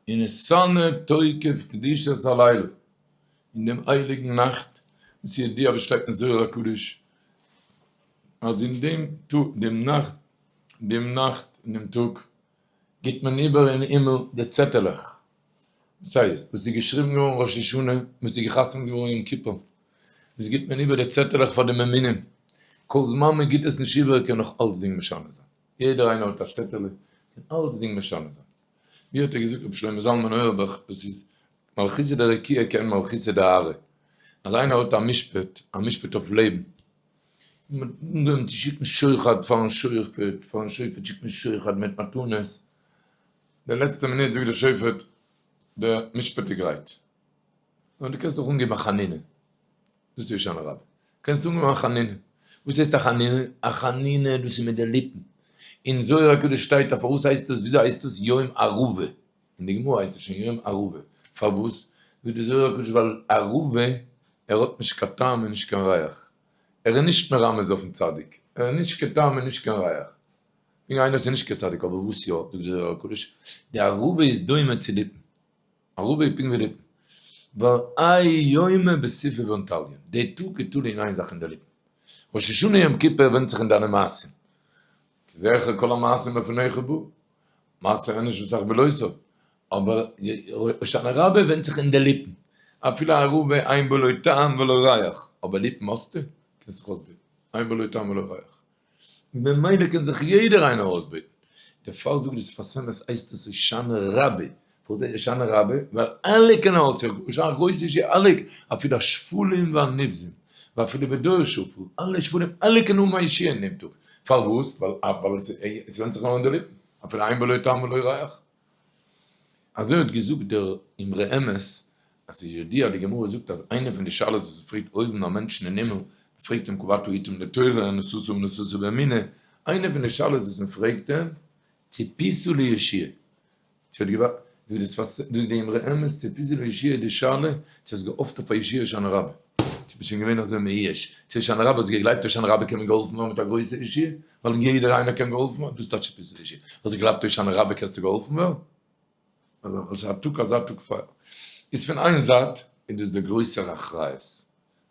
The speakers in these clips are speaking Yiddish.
ונתנה תוקף קדושת הלילה, אין דעם הייליגן נאכט, וואס איז ידוע וואס שטייט אין זוהר הקדוש, אז אין דעם טאג, דעם נאכט, דעם נאכט און דעם טאג, גיט מען איבער אין הימל די צעטעלעך, דאס הייסט, וואס איז געשריבן געווארן ראש השנה, וואס איז געחתמ'ט געווארן יום כיפור, דאס גיט מען איבער די צעטעלעך פאר די ממונים, כל זמן מען גיט עס נישט איבער קען נאך אלצדינג משנה זיין, יעדער איינער האט א צעטעלע, קען אלצדינג משנה זיין. ווי האט ער געזאגט רבי שלמה זלמן אויערבאך, דאס איז מלכותא דרקיעא כעין מלכותא דארעא, אז איינער האט א משפט, א משפט אויף לעבן, און מען האט אנגעהויבן צו שיקן שוחד פארן שופט, פארן שופט שיקט מען שוחד מיט מתנות, די לעצטע מינוט זאגט דער שופט, די משפט איז גרייט, נאר דו קענסט אויך אנגעבן א חנינה, דאס איז הושענא רבה, קענסט אנגעבן א חנינה, וואס הייסט א חנינה? א חנינה דאס איז מיט די ליפן, אין זוהר הקדוש שטייט אז פארוואס הייסט דאס, וויאזוי הייסט דאס יום ערבה, אין די גמרא הייסט עס שוין יום ערבה, פארוואס? זאגט די זוהר הקדוש ווייל ערבה ער האט נישט קיין טעם און נישט קיין ריח, ער איז נישט מרמז אויפן צדיק, ער איז נישט קיין טעם און נישט קיין ריח, וועגן איינער וואס איז נישט קיין צדיק, אבער וואס יא, זאגט די זוהר הקדוש, די ערבה איז דומה צו ליפן, ערבה איז פונקט ווי ליפן, ווייל האי יומא בשפוי בן תליין, די טאג איז תלוי אין איין זאך אין די ליפן, ראש השנה יום כיפור ווענדט זיך אין דיינע מעשים, כי זכר כל המעשים לפניך בא, מעשה אנוש וסך בלותיו, אבער הושענא רבה ווענדט זיך אין די ליפן, אפילו ערבה אין בו לא טעם ולא ריח, אבער ליפן האסטו? קענסט זיך אויסבעטן, אין בו לא טעם ולא ריח, ממילא קען זיך יעדער איינער אויסבעטן, דערפאר זאגט די שפת אמת הייסט עס הושענא רבה, פארוואס הייסט הושענא רבה? ווייל אלע קענען אויסזאגן הושענא גרויסע ישועה אלע, אפילו השפלים והנבזים, ואפילו בדור שפל, אלע שפלים אלע קענען האבן א ישועה אין דעם טאג, פארוואס? ווייל עס ווענדט זיך נאר אין די ליפן, אפילו אין בו לא טעם ולא ריח. אזוי האט געזאגט דער אמרי אמת, אז ס'איז ידוע די גמרא זאגט אז איינע פון די שאלות וואס מ'פרעגט אויבן א מענטשן אין הימל, מ'פרעגט אים קבעת עתים לתורה, נשאת ונתת באמונה, איינע פון די שאלות וואס מ'פרעגט אים, ציפית לישועה, צו האט געווארט, זאגט די שפת, זאגט די אמרי אמת, ציפית לישועה איז די שאלה, צו האסט געהאפט אויף א ישועה הושענא רבה, צו ביסט שוין געווען אזוי מיואש, צו הושענא רבה האסט געגלייבט הושענא רבה קען מען געהאלפן ווערן מיט א גרויסע ישועה, ווייל יעדער איינער קען געהאלפן ווערן, דאס טייטש ציפית לישועה, האסט געגלייבט הושענא רבה קענסטו געהאלפן ווערן? ווייל ס'איז א טאג אזא טאג פאר, איז פון איין זייט איז דאס דער גרויסער אחריות,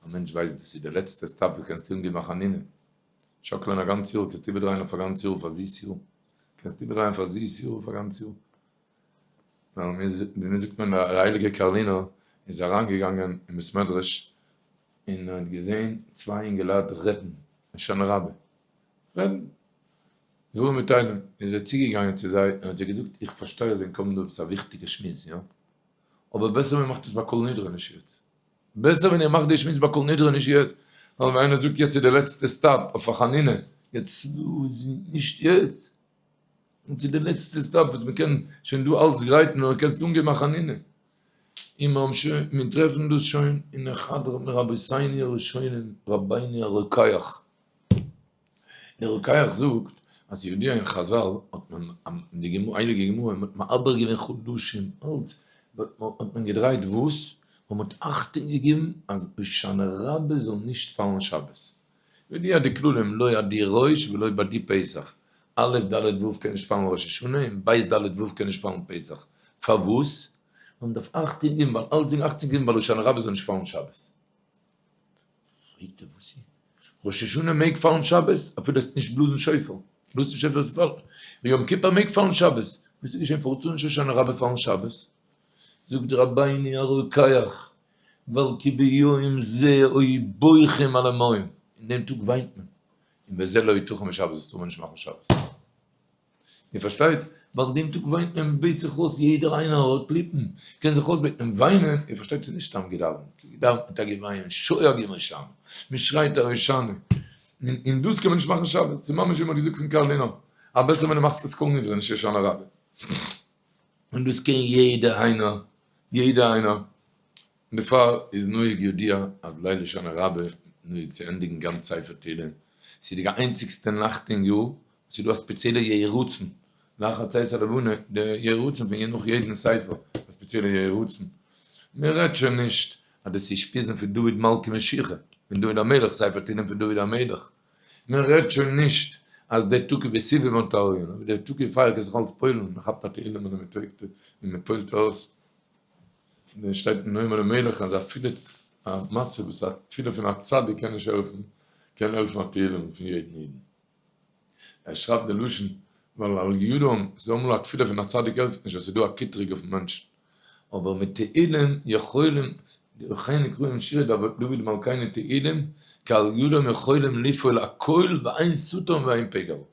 א מענטש ווייסט דאס איז די לעצטע stop וואו קענסטו אנגעבן א חנינה, שאקלען א גאנץ יאר, קענסט איבערדרייען אויף א גאנץ יאר אויף א זיס יאר, קענסט איבערדרייען פאר זיס יאר אויף א גאנץ יאר. ווי זאגט מען דער הייליגער קארלינער איז אריינגעגאנגען אין בית מדרש און ער האט געזען צוויי אינגעלייט רעדן הושענא רבה, רעדן, דברים בטלים, איז ער צוגעגאנגען צו זיי און האט זיי געזאגט איך פארשטיי אז ענק האבן דא עפעס א וויכטיגע שמועס, יא? אבער בעסער מען מאכט עס ביי כל נדרי נישט יעצט. בעסער ווען איר מאכט די שמועס ביי כל נדרי נישט יעצט, ווייל ווען איינער זאגט יעצט איז די לעצטע stop אויף א חנינה, יעצט נישט יעצט, יעצט איז די לעצטע stop וואס מען קען שוין דא אלץ גרייטן און קענסט אנגעבן א חנינה. און מיר האבן שוין, מיר טרעפן דאס שוין אין אחד מרבותינו הראשונים רבינו הרוקח. דער רוקח זאגט אז ידוע אין חזל האט מען אין די גמרא הייליגע גמרא מען האט מעבר געווען חדשים אלץ האט מען געדרייט וואס ווייל מען האט אכטונג געגעבן אז הושענא רבה זאל נישט פאלן שבת ידוע די כללים לא עדי ראש ולא בעדי פסח א' ד' ו' קען נישט פאלן ראש השנה און ב' ד' ו' קען נישט פאלן פסח פארוואס ווייל מען דארף אכטונג געבן ווייל אלצדינג אכטונג געבן ווייל הושענא רבה זאל נישט פאלן שבת. פרעגט ער וואס איז? ראש השנה מעג פאלן שבת אפילו עס נישט בלאזן שופר, בלאזן שופר איז פאלט, יום כיפור מעג פאלן שבת, וואס איז געשען פארוואס טאר נישט הושענא רבה פאלן שבת? זאגט רבינו הרוקח ווייל כי ביום זה היו בוכים על המים, אין דעם טאג וויינט מען, און וזה לא יתכן בשבת דאס טאר מען נישט מאכן שבת. איר פארשטייט? ווייל דעם טאג וויינט מען, מען בעט זיך אויס, יעדער איינער האט ליפן, קען זיך אויסבעטן און וויינען, איר פארשטייט ס'איז נישט סתם געדאווענט, ס'איז געדאווענט מיט א געוויין, שואגים הושענא, מען שרייט א הושענא, און דאס קען מען נישט מאכן שבת, ס'איז ממש ווי מען האט געזאגט פון קארלינער, א בעסער ווען דו מאכסט עס כל נדרי נישט הושענא רבה, און דאס קען יעדער איינער, יעדער איינער. און דערפאר איז נוהג ידוע אז ליל הושענא רבה נוהג צו ענדיגן גאנץ ספר תהילים, ס'איז די איינציגסטע נאכט אין יאר וואס איז דא א ספעציעלע יהי רצון לאחר צאת הלבנה, די יהי רצון פון נאך יעדן ספר, א ספעציעלע יהי רצון, מען רעדט שוין נישט אז דאס איז אושפיזין פון דוד מלכא משיחא, פון דוד המלך, ספר תהילים פון דוד המלך, מען רעדט שוין נישט אז דער טאג איז בסיבוב און תריון, אבער דער טאג איז פייער קען זיך אלץ פועל'ן, מען כאפט א תהילים און מען טויגט און מען פועל'ט אויס, דער שטייט אין נועם אלימלך אז אפילו א מצב וואס א תפילה פון א צדיק קען נישט העלפן, קען העלפן א תהילים פון יעדן אידן. ער שרייבט די לשון ווייל על ידם, ס'איז דא אמאל א תפילה פון א צדיק העלפט נישט ווייל ס'איז דא א קטרוג אויפן מענטשן, אבער מיט תהילים יכולים, וכן נקראים שירי דוד מלכינו תהילים, כי על ידם יכולים לפעול הכל ואין שטן ואין פגע רע.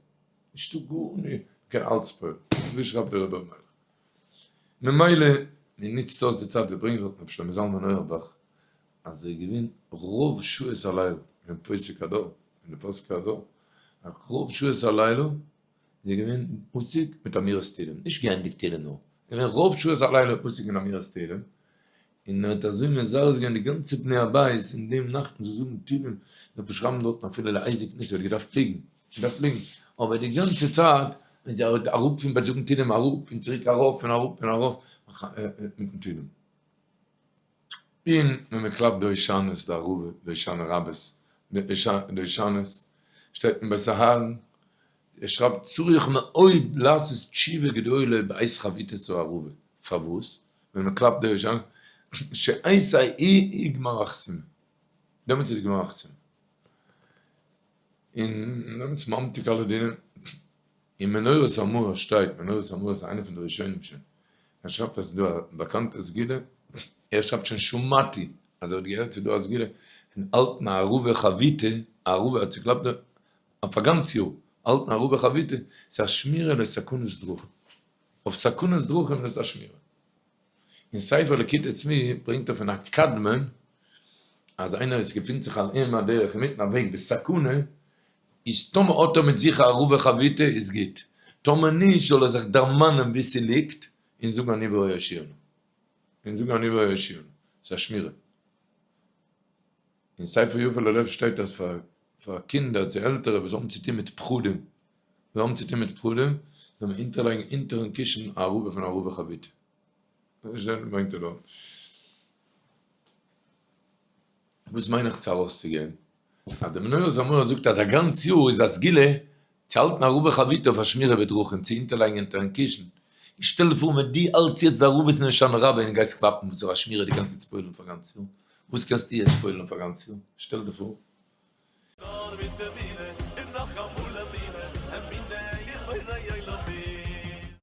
נישטא גארנישט, מ'קען אלץ פועל'ן. אזוי שרייבט דער רבי ר' מיילעך. ממילא, מ'נוצט אויס די צייט, ווי ברענגט דארטן רבי שלמה זלמן אויערבאך, אז ער איז געווען רוב שעות הלילה אין פוסק הדור, אין די פוסקי הדור, אז רוב שעות הלילה איז ער געווען עוסק מיט אמירת תהילים, נישט געענדיגט תהילים נאר, געווען רוב שעות הלילה עוסק אין אמירת תהילים, און ער האט אזוי מזרז געווען די גאנצע בני הבית אין דעם נאכט מען זאל זאגן תהילים, זיי שרייבן דארטן אפילו לאייזיק ניסו האט געדארפט ליגן, געדארפט ליגן, אבער די גאנצע צייט ווען זיי אראפ פון בעט זאגן תהילים אראפ און צוריק ארויף און אראפ און ארויף מיטן תהילים. און ווען מען קלאפט די הושענות די ערבה, די הושענא רבות, די הושענות, שטייט אין בית אהרן, ער שרייבט צריך מאוד לעשות תשובה גדולה בעת חביטת הערבה, פארוואס? ווען מען קלאפט די הושענות, שעת ההיא היא גמר החתימה, דעמאלטס איז די גמר החתימה, און דעמאלטס ממתיק אלע דינים. אין מנורת המאור שטייט, מנורת המאור איז איינער פון די ראשונים שוין, ער שרייבט אז ס'איז דא א באקאנטע סגולה, ער שרייבט שוין שמעתי אז ער האט געהערט ס'איז דא א סגולה פון האלטן ערבה חביתה, ערבה א צוקלאפטע, אויף א גאנץ יאר, האלטן ערבה חביתה, ס'איז א שמירה לסכנות דרכים, אויף סכנות דרכים איז עס א שמירה. אין ספר ליקוטי צבי ברענגט ער פון א קדמון אז איינער וואס געפינט זיך על אם הדרך אינמיטן א וועג בסכנה, איז טאמער האט ער מיט זיך א ערבה חביתה איז גוט, טאמער נישט זאל ער זיך דערמאנען וואו ס'ליגט און זאגן אני והוא יושיענו, און זאגן אני והוא יושיענו, ס'איז א שמירה. אין ספר יפה ללב שטייט אז פאר פאר קינדער צו עלטערע וואס האבן צוטון מיט פחדים, זיי האבן צוטון מיט פחדים, זאל מען אונטערלייגן אונטערן קישן א ערבה פון ערבה חביתה. ברענגט ער דארט. וואס מיין איך צו ארויסצוגעבן? אז די מנורת המאור זאגט אז א גאנץ יאר איז א סגולה צו האלטן ערבה חביתה אויף א שמירה בדרכים צו אונטערלייגן אונטערן קישן, און שטעל דיר פאר ווען דו האלטסט יעצט די ערבות אין הושענא רבה און גייסט קלאפן וואס איז א שמירה דו קענסט יעצט פועל'ן אויף א גאנץ יאר? וואס קענסטו יעצט פועל'ן אויף א גאנץ יאר? שטעל דיר פאר. נאר מיט די.